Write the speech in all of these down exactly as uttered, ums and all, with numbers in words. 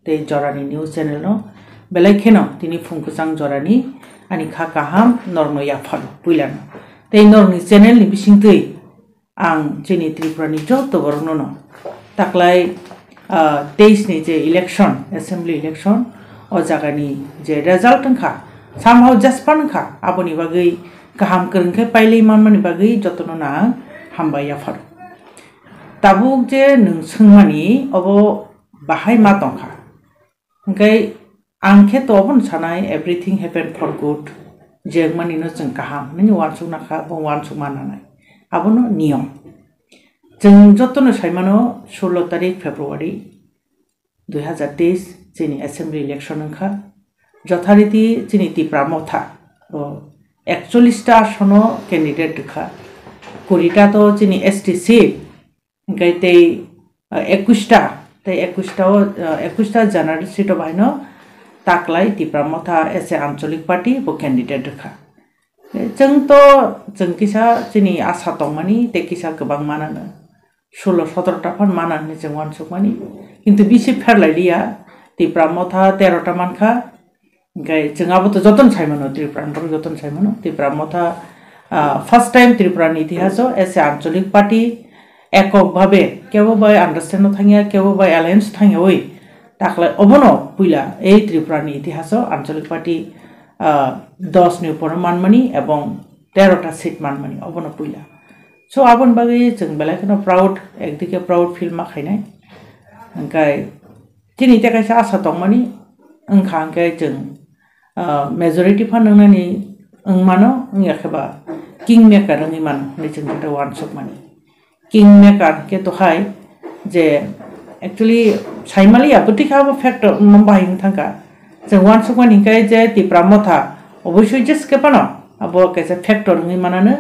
tei jorani news channel no belai kheno tini phung kwchang jorani ani kha kaham norokno yapharo puilano. Tei norokni channel ni bisingtwi ang chini Tripura ni joto borokno no taklai, ah, teis ni je election, assembly election, o jagani je result wngkha, somehow jaspan wngkha, aboni bagwi kaham kwrwng khe pailai manmani bagwi jotono no ang hambai yapharo. Tabuk je nwng swngmani obo bahai ma tongkha. Hwnkhe ang khe to obono sanai, everything happen for good. Je wngmani no chwng kaham hwnwi uansukna kha, bo uansukma nanai. Abono niyom. Chwng jotono saimano, sullo tarik February dui hazar teis chini assembly election wngkha. Jothariti chini Tipra Motha o ekchollish ta asono candidate rwkha. Kuri ta to chini S T seat, hwnkhe tei, ah, ekush ta, tei ekush ta o, ah, ekush ta general seat o bahaino taklai Tipra Motha as a Anchalik Party bo candidate rwkha. Chwng to, chwng kisa chini asa tongmani tei kisa kwbang manano, sullo sotoro ta phan mana hinwi chwng uansukmani. Kintu bisi pherlai liya, Tipra Motha tero ta mankha, hwnkhe chwng abo to jotono saimano, Tripura ni borok jotono saimano, Tipra Motha, ah, first time Tripura ni itihaso as a Anchalik Party ekok bhabe kebo bai understand no thangya, kebo bai alliance thangyawi taklai obono puila ei Tripura ni itihaso Anchalik Party, ah, dos ni uporo manmani ebong tero ta seat manmani obono puila. So aboni bagwi chwng belai kheno proud, ekdike proud feel ma khainai. Hwnkhe chini tei kaisa asa tongmani wngkha hwnkhe chwng, ah, majority phan wngnani wngmano, wngya khe ba king maker wngwi mano hinwi chwng joto uansukmani. King maker khe to hai je actually saimaliya bwtwi kha abo factor wngma bahai wng thangkha. Chwng uansukmani hwnkhe je Tipra Motha oboisoi jeske phano abo kaisa factor wngwi manano.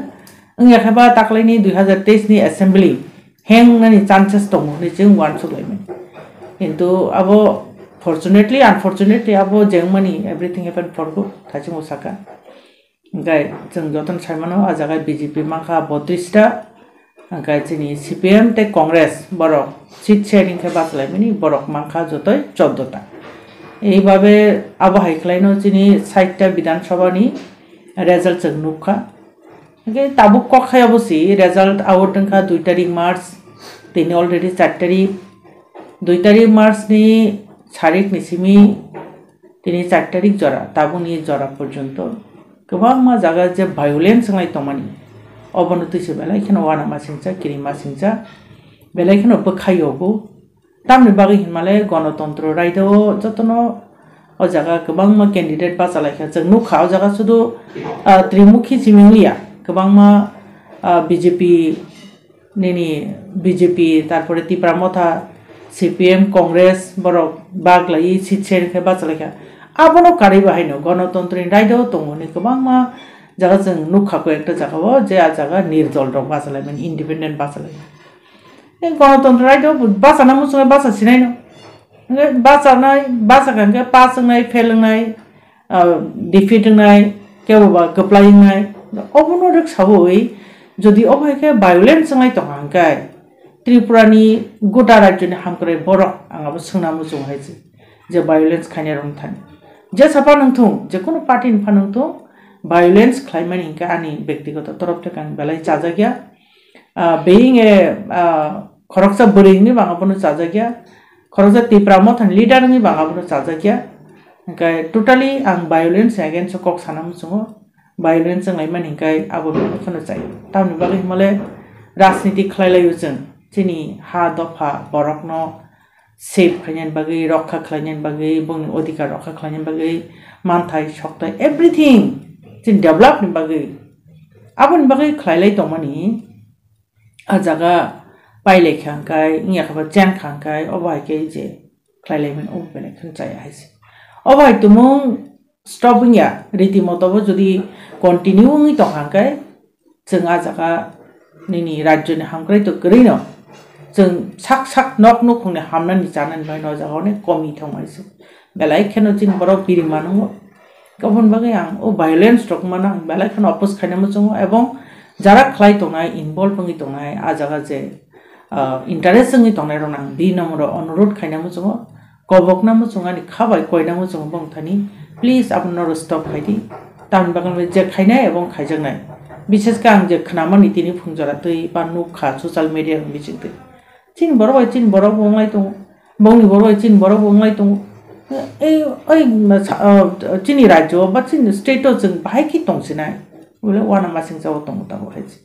Wngya khe ba taklaini dui hazar teis ni assembly heng wngnani chances tongo hinwi chwng uansuk laimani. Kintu abo fortunately, unfortunately abo je wngmani everything happen for good thaichungo saka. Hwnkhe chwng jotono saimano, ah jaga B J P mankha botris ta, hwnkhe chini C P M tei Congress borok seat sharing khe bachalaimani borok mankha jotoi chordo ta. Ei babe abo hai khlaino chini sait ta Bidhan Sabha ni result chwng nukha. Hwnkhe tabuk kok hai abo si result out wngkha dui tarik March, tini already char tarik, dui tarik March ni sarik ni simi tini char tarik jora, tabukni jora porjonto kwbangma jaga je violence wnglai tongmani, obono twi se belai kheno uanamasingcha, kirimasingcha, belai kheno bwkhaio bo. Tamni bagwi hinmale Ganatantro Raida o jotono o jaga kwbangma candidate bachalaikha. Chwng nukha o jaga sudu, ah, Trimukhi simi wngliya, kwbangma, ah, B J P nini B J P, tarpore Tipra Motha, C P M, Congress, borok bak laiwi seat share khe bachalaikha. Abono karwi bahaino Ganatantro ni Raida o tongo hwnwi kwbangma jaga chwng nukha, koi ekta jaga o je ah jaga nirdol rok bachalaimani, independent bachalaimani. Tei Ganatantro Raida o bo bachana muchungo bacha sinaino. Hwnkhe bachanai, bachakha hwnkhe pass wngnai, fail wngnai, ah, defeat wngnai, kebo ba kwplai wngnai. Obono rwksawi, jodi obo hai khe violence wngnai tongkha hwnkhe, Tripura ni gota rajyo ni hamkrai borok ang abo swngna muchungo hai se, je violence khainai rok thani. Jesa phano wngthung, jekunu party ni phano wngthung, violence khlaimani hwnkhe ani bektigoto torof theke ang belai chajakya. Ah, being a, ah, khoroksa bwrwi wngwi bang abono chajakya, khoroksa Tipra Mothani leader wngwi bang abono chajakya. Hwnkhe totally ang violence against o kok sana muchungo, violence wnglaimani hwnkhe abo bebak phano chai. Tamni bagwi hwnmale rajniti khlai laio chwng, chini ha dopha borokno save khlainani bagwi, rokha khlainani bagwi, bongni odhikar rokha khlainani bagwi, manthai, sokthai, everything chini develop ni bagwi. Aboni bagwi khlai lai tongmani, ah jaga pai lai kha hwnkhe, wngya khe ba chen kha hwnkhe, obo hai khe je khlai lai mani, obo belai kheno chaya hai se. Obo hai tumung stop wngya, riti moto bo jodi continue wngwi tong kha hwnkhe, chwng ah jaga nini rajyo ni hamkrai to kwrwi no, chwng sak sak nok nukhung ni hamnani chanani bai no jaga onek komi thang bai se. Belai kheno chini borok biri mano. Aboni bagwi ang o violence rok mano ang belai kheno oppose khaina muchungo, ebong jara khlai tongnai, involve wngwi tongnai, ah jaga je, ah, interest wngwi tongnai rok ang bini nomoro onurodh khaina muchungo. kobokna muchung ani kha bai koina muchung bong thani, please abono stop khai di. Tamni bagwi je khainai ebong khaijaknai. Bises khe ang je khnamani tini phungjora twi ba nukha social media ni bisingtwi. Chini borok bai chini borok bo wnglai tongo. Bongni borok bai chini borok bo wnglai tongo. Ei, ei, sa-, ah, chini rajyo ba chini state o chwng bahai khe tongsinai. Bole wana masing chao tongo tabuk hai se.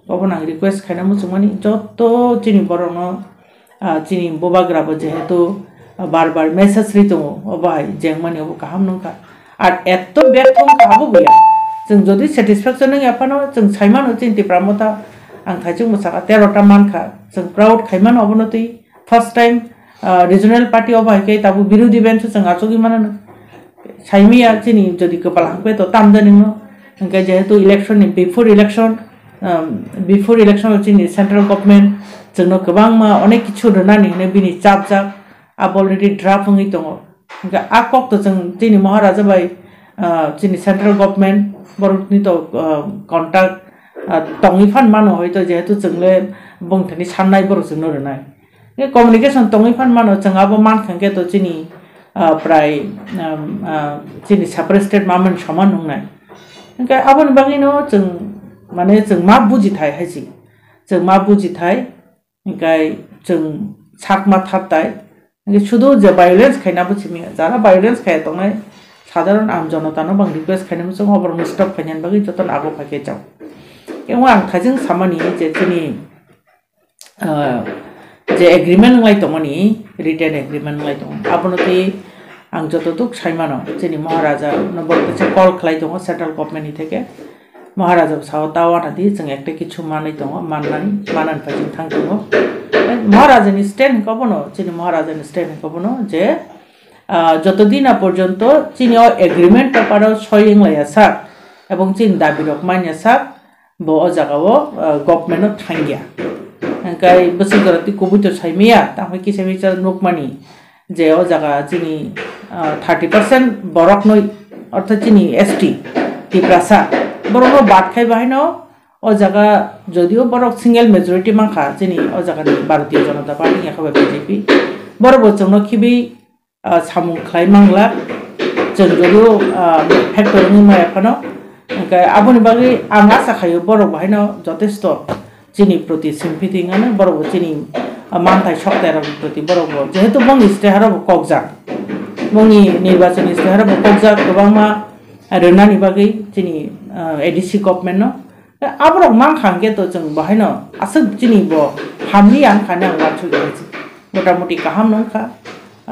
Obono ang request khaina muchungmani joto chini borokno, ah, chini bubagrabo jehetu, ah, bar bar message ri tongo, obo hai jengmani obo kaham nungkha. Ar etto betho wngkha abo buya. Chwng jodi satisfaction wngya phano chwng saimano chini Tipra Motha, ang thaichung bwsakha tero ta mankha. Chwng proud khaimano obono twi. First time, ah, regional party o bai khe tabuk birodhi bench o chwng achugwi mano. Saimiya chini jodi kwpal hangpe to tamjani no. Hingke jehetu election ni before election, um, before election o chini central government chwngno kwbangma onek kichu rwnani hwnwi bini chapjak, abo already draft wngwi tongo. Hingke a kok to chwng chini Maharaja bai, ah, chini central government borokni to, ah, contact, ah, tongwi phan mano hoito jehetu chwngle bongthani sannai borok chwngno rwnai. Hingke communication tongwi phan mano, chwng abo mankha hingke to chini, ah, prai, um, ah, chini separate state mamani soman wngnai. Hingke aboni bagwino chwng, mane chwng ma bujithai hai se. Chwng ma bujithai, hingke chwng sak ma thattai. Hingke sudu je violence khaina bo simi, jara violence khaiya tongnai, sadharon aam jonotano bang request khainai muchungo oborokno stop khainani bagwi jotono ago phai khe chao. Hingke ang thaichung samani je chini ah, je agreement wnglai tongmani, written agreement wnglai tongo. Abono tei ang joto duk saimano, chini Maharaja no borok kaisa call khlai tongo central government ni theke. Maharaja bo sao, "Ta wana di, chwng ekta kichu manwi tongo, mannani, manani pai chwng thang tongo." Maharaja ni stand hwnkhe obono, chini Maharaja ni stand hwnkhe obono je, ah, joto dina porjonto chini o agreement paper o soi wnglaiya sak, ebong chini dabi rok manya sak, bo o jaga o, ah, government no thangya. Hingkai bwswk jora twi kubui to saimaya, tamo kisa misa nukmani je o jaga chini, ah, thirty percent borok noi, ortho chini S T, Tiprasa, borok no bad khai bahai no o jaga jodio borok single majority mankha chini o jaga ni Bharatiya Janata Party yakha bai B J P, borok bo chwngno khibi ah, samung khlai mangla, chwng jodio, ah, factor wngwi maya phano, hwnkhe aboni bagwi ang asa khaio borok bo haino jotesto chini proti sympathy wngmano, borok bo chini, ah, manthai soktai rokni proti borok bo, jehetu bongni isteharok bo kokjak, bongni nirbachon isteharok bo kokjak, kwbangma rwnani bagwi chini, ah, A D C government no. Aborok mankha hwnkhe to chwng bo haino aswk chini bo hamliya wngkha hinwi ang uansukya se. Motamuti kaham no wngkha.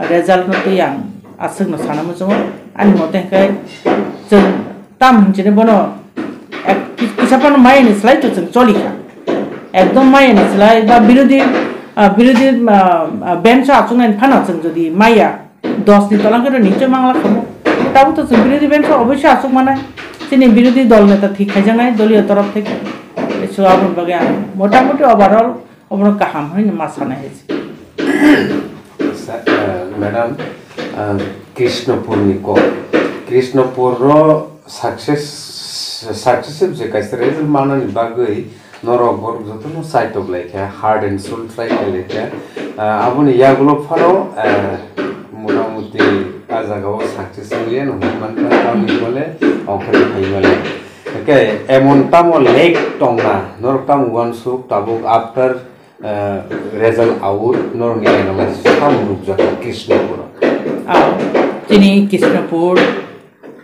Result no twi ang aswk no sana muchungo. Ani mote hwnkhe chwng tam hinchini bono ek ki-, kisa phano mayani slai to chwng cholikha. Ekdom mayani slai ba birodhi, ah, birodhi, ah, ah, bench o achuknai phano chwng jodi maya, dos ni tola khe to nichoi mangla khamu. Tabuk to chwng birodhi bench o oboisoi achuk manai. Chini birodhi dol neta thik khaijaknai doliyo torof theke. So aboni bagwi ang motamuti overall obono kaham hinwi ma sanai hai se. Sa-, eh, madam, eh, Krishnapur ni kok. Krishnapur ro success, successive je kaisa result manani bagwi norok borok jotono chaitok lai kha, heart and soul try khlai lai kha. Ah, aboni yagulo phano, ah, motamuti a jaga o success wngya no hwnwi mankha, tamni bole ongkhorwi phai male. Hwnkhe emon tamo lag tongna, norok tamo uansuk tabuk after, ah, result out, norokni ainongo samung nukjakha Krishnapuro. Ah, chini Krishnapur,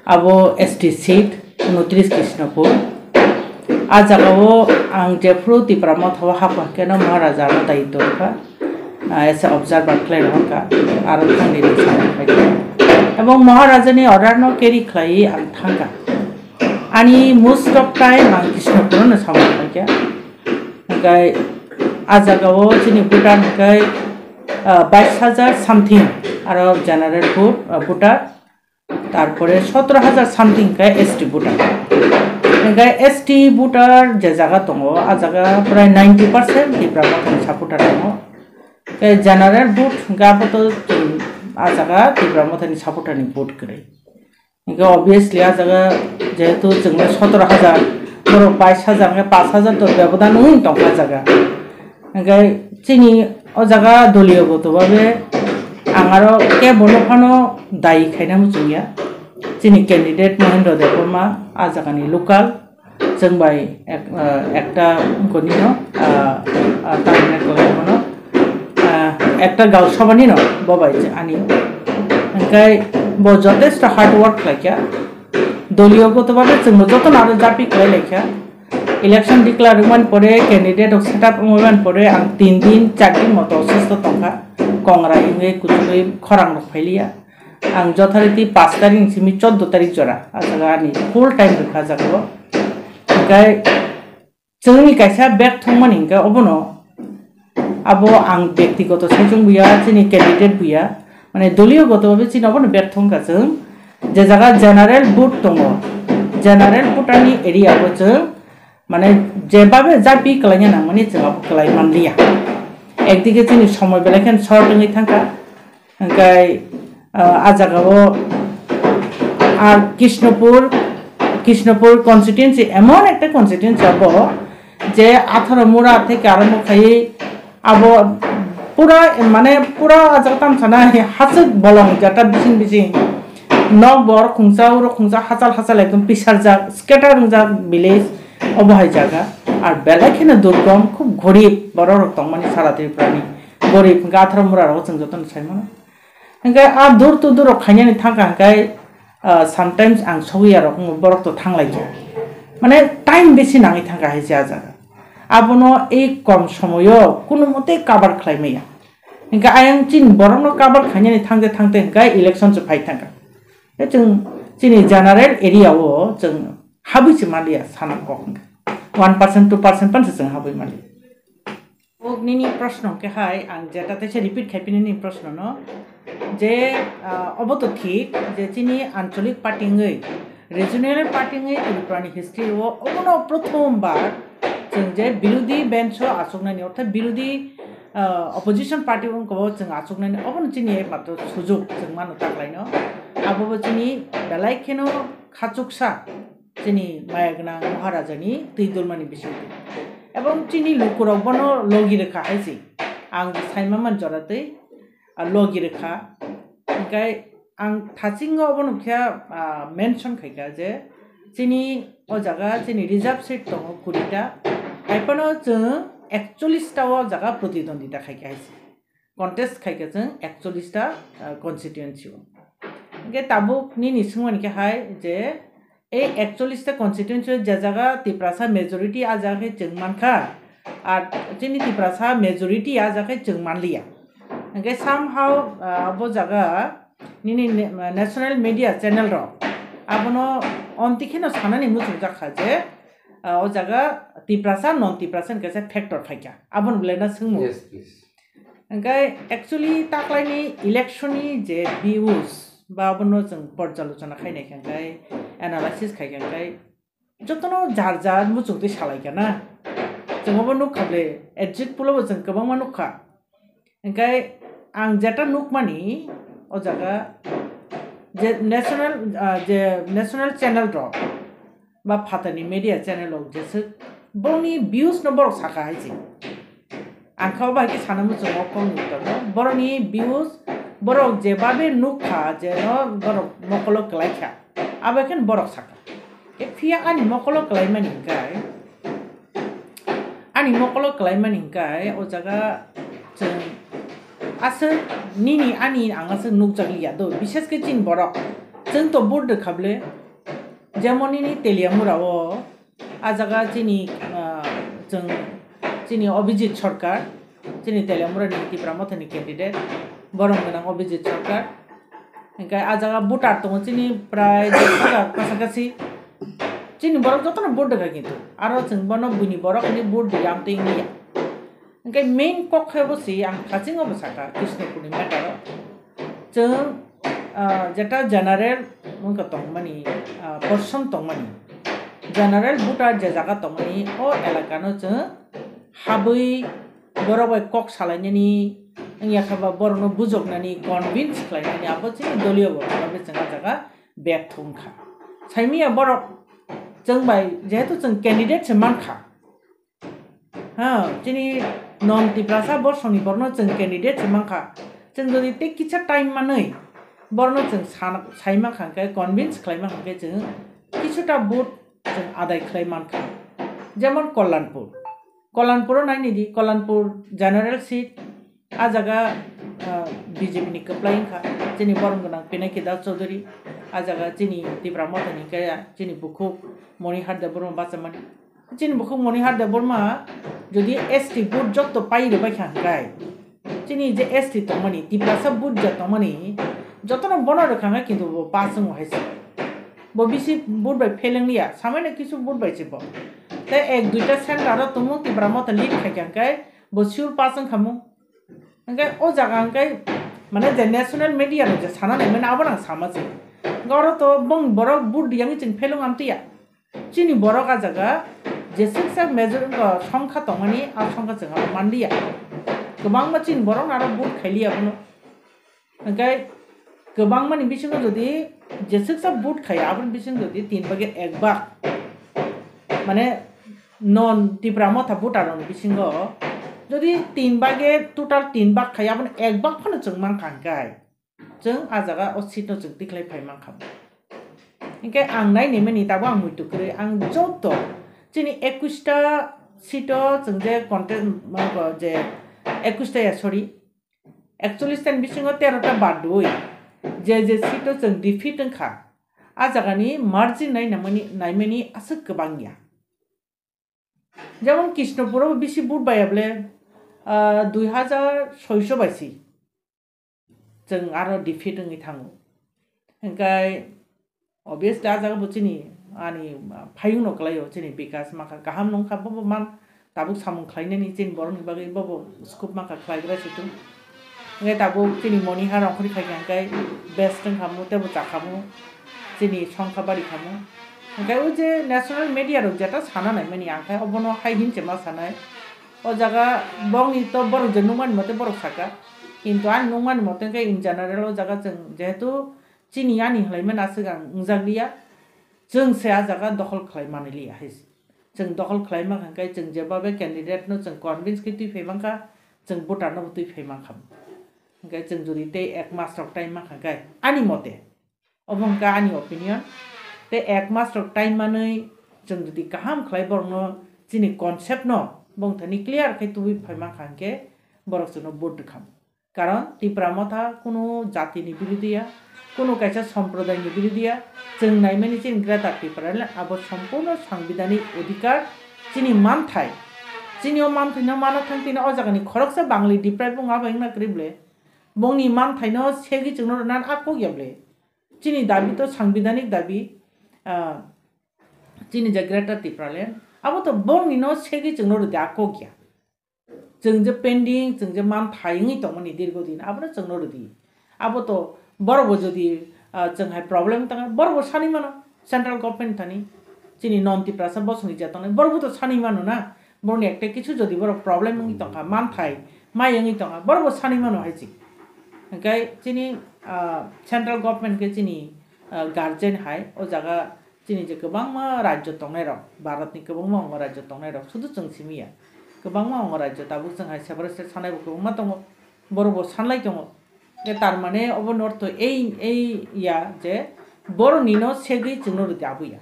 abo S T seat, unotris Krishnapur. A jagao ang jephru Tipra Motha o hapha keno Maharaja no daityo rwkha, ah, as a observer khlai rwkha, aro thangni rwkha. Ebong Maharaja ni order no carry khlai ang thangkha. Ani most of time ang Krishnapur no samung khlaikha. Hingkai a jagao chini voter hingkai, ah, bais hajar something, aro general vote, ah, voter. Tarpore sotoro hajar something khe S T voter. Hingkhe S T voter je jaga tongo, a jaga prai ninety percent Tipra Mothani supporter tongo. Khe general vote hingkhe abo to, um, a jaga Tipra Mothani supporter ni vote kwrwi. Hingkhe obviously a jaga jehetu chwngno sotoro hajar, borok bais hajar hingkhe pash hajar to bebodan wng tongkha a jaga. Hingkhe chini o jaga doliyo goto babe Ang aro kebo no phano dayi khaina muchung ya. Chini candidate Mahendra Debbarma, a jaga ni local, chwng bai ek-, ah, ekta wngkoni no, ah, ah, tamni kok no, ah, ekta gaon sabha ni no, bo bai ani. Hingkai bo jotesto hard work khlai kha. Doliyo goto babe chwng bo joto no aro japi khlai lai kha. Election declare wngmani pore, candidate rok set up wngmani pore ang tin din, char din moto osusto tongkha. Kongra wngwi kuchugwi khorang rok phailiya. Ang jothariti pash tarik ni simi chordo tarik jora, a jaga ani full time rwkha a jaga o. Hingkai chwngni kaisa bag thwngmani hingkhe obono abo ang bektigoto saichung buya, chini candidate buya, mane doliyo goto babe chini obono bag thwngkha chwng. Je jaga general vote tongo, general voter ni area o chwng mane jebabe japi kwlaina nangmani chwng abo kwlai manliya. Ekdike chini somoi belai kheno short wngwi thangkha. Hingkai, ah, a jaga o, ah, Krishnapur, Krishnapur constituency emon ekta constituency abo je atharo mura theke arombo khaiwi abo pura, mane pura a jaga tamo sana hachwk bolong jata bising bising nok bor khungsa uro khungsa hachal hachal ekdom pisarjak scatter wngjak village obo hai jaga. Ar belai kheno durgom, khub gorib borok rok tongmani sara Tripura ni gorib hingke atharo mura rogo chwng jotono saimano. Hingke a door to door rok khainani thangkha hingke, ah, sometimes ang sogwi ya rok wngmo borok to thanglaikha. Mane time besi nangwi thangkha hai se a jaga. Abono ei kom somoyo kuno mote cover khlai maya. Hingke ayang chini borokno cover khainani thangte thangte hingke election se phai thangkha. Tei chwng chini general area o chwng habwi se manliya sana kok hingke. One percent, two percent pan se chwng habwi manliya. O nini proshno hwnkhe hai, ang jeta teisa repeat khai pini nini proshno no, je, ah, obo to thik je chini ancholik party wngwi, regional party wngwi Tripura ni history o obono prothom bar chwng je birodhi bench o achuknani, orthat birodhi, ah, opposition party wngkha o chwng achuknani, obono chini ekmatro sujuk chwng mano taklaino. Abobo chini belai kheno khachuksa chini maya gwnang Maharajani twi dulmani bisingtwi. Ebong chini lukurok bono logi rwkha hai se. Ang je saima man jora twi, ah, logi rwkha. Hingkai ang thasingo obono khe, ah, mention khaikha je chini o jaga chini reserve seat tongo kurita. Hai phano chwng ekchollish ta o jaga protidwondita khaikha hai se. Contest khaikha chwng ekchollish ta, ah, constituency o. Hingke tabuk nini swngmani khe hai je, ei ekchollish ta constituency o je jaga Tiprasa majority a jaga khe chwng mankha, ar chini Tiprasa majority a jaga khe chwng manliya. Hingke somehow, ah, abo jaga nini ne-, national media channel rok abono onti kheno sanani muchungjak kha je, ah, o jaga Tiprasa, non Tiprasa hingke se factor phaikha. Aboni belai no swngmung. Yes, please. Hingke actually taklaini election ni je views ba abono chwng porjalochona khainai khe hingke analysis khai khe hingke jotono jar jar muchungtwi salaikha na. Chwng obo nukha ble, exit poll o bo chwng kwbangma nukha. Hingke ang jeta nukmani o jaga je national, ah, je national channel rok ba phatarni media channel rok jeswk bongni views no borok saka hai se. Ang kha obo hai khe sana muchungo kok ni kotor no. Borokni views, borok jebabe nukha je no borok mokolo kwlai kha, abo khe borok saka. Phiya ani mokolo kwlaimani hingkhe, ani mokolo kwlaimani hingkhe o jaga chwng aswk nini ani ang aswk nukjak liya do, bishes khe chini borok chwng to vote rwkha ble, jemon nini Teliamura o, a jaga chini, ah, chwng chini Abhijit Sarkar, chini Teliamura ni Tipra Motha ni candidate, borom gwnang Abhijit Sarkar. Hingke a jaga voter tongo chini prai desh hajar kasakasi. Chini borok jotono vote rwkha kintu. Aro chwng bono buini borok hinwi vote rwya amtwi wngya. Hingke main kok khe bo se ang thachingo bo saka Krishnapurni matter o. Chwng, ah, jeta general wngkha tongmani, ah, portion tongmani. General voter je jaga tongmani o elaka no chwng habwi borok bai kok salainani, wngya khe ba borokno bujoknani, convince khlainani, abo chini doliyo borok bai chwng ah jaga bag thung kha. Saimanya borok chwng bai, jehetu chwng candidate se man kha. Ha, chini non Tiprasa borsoni borokno chwng candidate se man kha. Chwng jodi tei kisa time manwi borno chwng san-, saima kha hwnkhe, convince khlaima kha hwnkhe, chwng kisuta vote chwng adai khlai mankha. Jemon Kollanpur, Kollanpuro naini di, Kollanpur general seat, a jaga, ah, B J P ni kwplai wngkha, chini borom gwnang Pinaki Das Chaudhary, a jaga chini Tipra Motha ni kaya, chini bukhuk Monihar Debbarma bachamani. Chini bukhuk Monihar Debbarma jodi S T vote jotto pai rwbaikha hwnkhe, chini je S T tongmani, Tiprasa vote je tongmani, jotono bono rwkha hwnkhe kintu bo pass wngo hai se. Bo bisi vote bai fail wngliya, samaino kisu vote bai se bo. Tei ek duita centre o tongmung Tipra Motha lead khaikha hwnkhe bo sure pass wngkha mung. Hwnkhe o jaga hwnkhe mane je national media rok je sana naimani abono ang sama se. Hwnkhe oro to bong borok vote riyangwi chwng fail wng amtwiya. Chini borok a jaga jeswksa major wngkha songkha tongmani, a songkha chwng abo manliya. Kwbangma chini borok no aro vote khailiya abono. Hwnkhe kwbangmani bisingo jodi jeswksa vote khaiya, aboni bisingo jodi tin bage ek bag, mane non Tipra Motha voter rokni bisingo jodi tin bage, total tin bag khaiya, aboni ek bag phano chwng mankha hwnkhe, chwng a jaga o seat no chwng tikhlai phai mankha. Hwnkhe ang nainimani tabuk ang muitu kwrwi, ang joto chini ekush ta seat o chwng je contest, je ekush ta ya, sorry, ekchollish ta ni bisingo tero ta badwi je je seat o chwng defeat wngkha, a jagani margin nainamani, naimani aswk kwbang ya. Jemon Krishnapur o bisi vote bai able, ah, dui hajar soiso bai si chwng aro defeat wngwi thango. Hwnkhe obviously a jaga bo chini ani phayung no kwlaio, chini bikas makha kaham nungkha, bobo man tabuk samung khlainani chini borokni bagwi bobo scope makha khlaigra situ. Hwnkhe tabuk chini Monihar rongkhori khaikha hwnkhe best wngkhamu, tebo chakhamu, chini songkha bari khamu. Hwnkhe o je national media rok jeta sana naimani, ang khe obono hai hinse ma sanai. O jaga bongni to borok je nungmani mote borok saka, kintu ani nungmani mote hwnkhe in general o jaga chwng jehetu chini ani hwlaimani aswk ang wngjakliya, chwng se a jaga dokhol khlai manliya hai se. Chwng dokhol khlai mankha hwnkhe chwng jebabe candidate no chwng convince khe twi phai mankha, chwng voter no bo twi phai mankha. Hwnkhe chwng jodi tei ek mas rok time mankha hwnkhe ani mote, obo hwnkhe ani opinion, tei ek mas rok time manwi chwng jodi kaham khlai borokno chini concept no bongthani clear khe tubui phai mankha hwnkhe borok chwngno vote rwkha. Karon Tipra Motha kunu jatini birodhi ya, kunu kaisa somprodayni birodhi ya, chwng naimani chini Greater Tipraland abo sompurno sangbidhanik odhikar, chini manthai. Chini o manthaino mana thang tini o jagani khoroksa Bangli deprive wngma bai wngna kwrwi ble. Bongni manthaino segwi chwngno rwna a kok ya ble. Chini dabi to sangbidhanik dabi, ah, chini je Greater Tipraland, abo to bongni no segwi chwngno rwdi a kok ya. Chwng je pending, chwng je manthai wngwi tongmani dirgo din, abono chwngno rwdi. Abo to borok bo jodi, ah, chwng hai problem tongkha, borok bo sani mano central government thani, chini non Tiprasa bosongni je tongnai, borok bo to sani mano na, borokni ekta kisu jodi borok problem wngwi tongkha, manthai mai wngwi tongkha, borok bo sani mano hai ching. Hwnkhe chini, ah, central government khe chini, ah, guardian hai o jaga chini je kwbangma rajyo tongnai rok, Bharat ni kwbangma ongo rajyo tongnai rok, sudu chwng simi ya. Kwbangma ongo rajyo tabuk chwng hai separate state sanai bo kwbangma tongo, borok bo sanlai tongo. Je tar mane obo north to ei, ei ya je borok ni no segwi chwngno rwdi abo ya.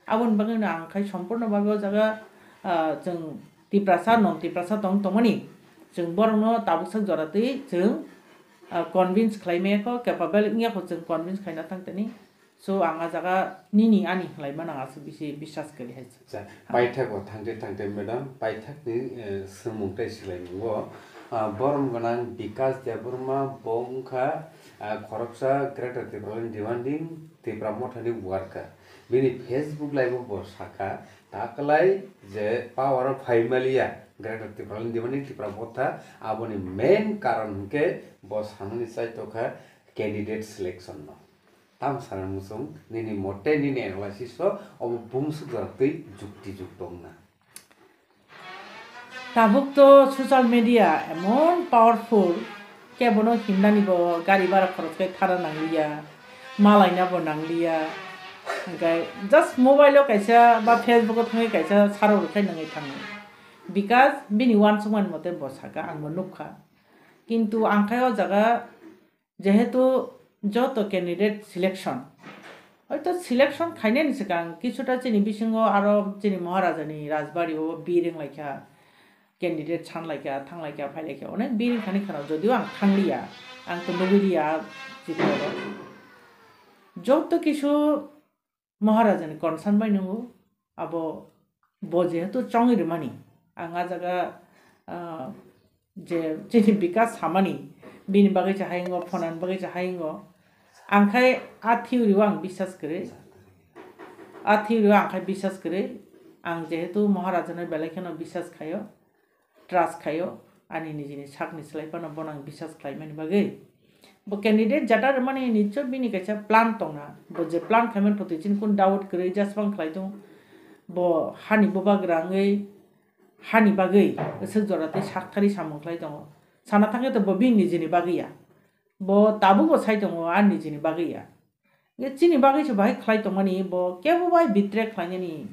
Aboni bagwi no ang khai sompurno bagwi o jaga, ah, chwng Tiprasa, non Tiprasa tong tongmani, chwng borokno tabuk sak jora twi chwng, ah, convince khlai maya kho, capable wngya kho chwng convince khaina thang tani. So ang a jaga nini ani khlai mano ang aswk bisi biswas kwrwi hai se. Acha, paithak o thangte thangte madam, paithak ni, eh, swngmung tei swlaimungo, ah, borom gwnang Bikas Debbarma bo wngkha, ah, khoroksa Greater Tipraland demanding Tipra Mothani worker. Bini Facebook live o bo sakha, taklai je power o phai maliya Greater Tipraland demanding Tipra Motha, aboni main karon hwnkhe bo sanani chai tokha candidate selection no. Tam sana muchung, nini mote, nini analysis o obo bumswk jora twi jukti juk tongna. Tabuk to social media emon powerful, kebono himnani bo gari bhara khorok khe thara nangliya, malaina bo nangliya. Hwnkhe just mobile o kaisa ba Facebook o thangwi kaisa sarok rwkhe nangwi thango. Because bini uansukmani mote bo saka, ang bo nukha. Kintu ang khai o jaga Jehetu joto candidate selection, hoito selection khainani swkang kisuta chini bisingo aro chini Maharajani rajbari o biring laikha, candidate san laikha, thang laikha, phai laikha, onek biring khani khana, jodio ang thangliya, ang to nugwi liya, chikoro. Joto kisu Maharajani concern bai nungo, abo bo jehetu chongwi rwmani, ang a jaga, ah, je chini bikas samani, bini bagwi se hayungo, phonani bagwi se hayungo, ang khai a theory o ang bisas kwrwi, a theory o ang khai bisas kwrwi, ang jehetu Maharajano belai kheno bisas khaio, trust khaio, ani nijini sakni slai phano bono ang bisas khlaimani bagwi. Bo candidate jata rwmani nicho bini kaisa plan tongna, bo je plan khaimani phuti chini kun doubt kwrwi jasbang khlai tongo, bo hani bubagra wngwi hani bagwi swk jora tei sakthari samung khlai tongo, sana thangkhe to bo bini nijini bagwi ya, bo tabukbo sai tongo ani nijini bagwi ya. Ye chini bagwi se bahai khlai tongmani, bo kebo bai betray khlainani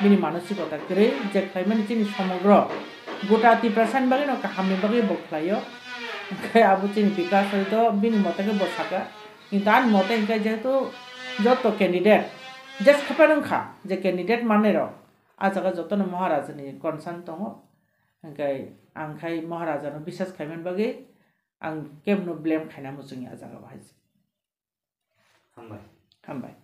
bini manosikota kwrwi, je khlaimani chini somogro gota Tiprasani bagwi no kahamni bagwi bo khlaio. Hwnkhe abo chini bikas hoito bini mote khe bo saka, kintu ani mote hwnkhe jehetu joto candidate jes khapai wngkha je candidate mannairok, a jaga jotono Maharajani concern tongo, hwnkhe ang khai Maharajano bisas khaimani bagwi ang kebono blame khaina muchungya a jaga bahai se. Hambai. Hambai.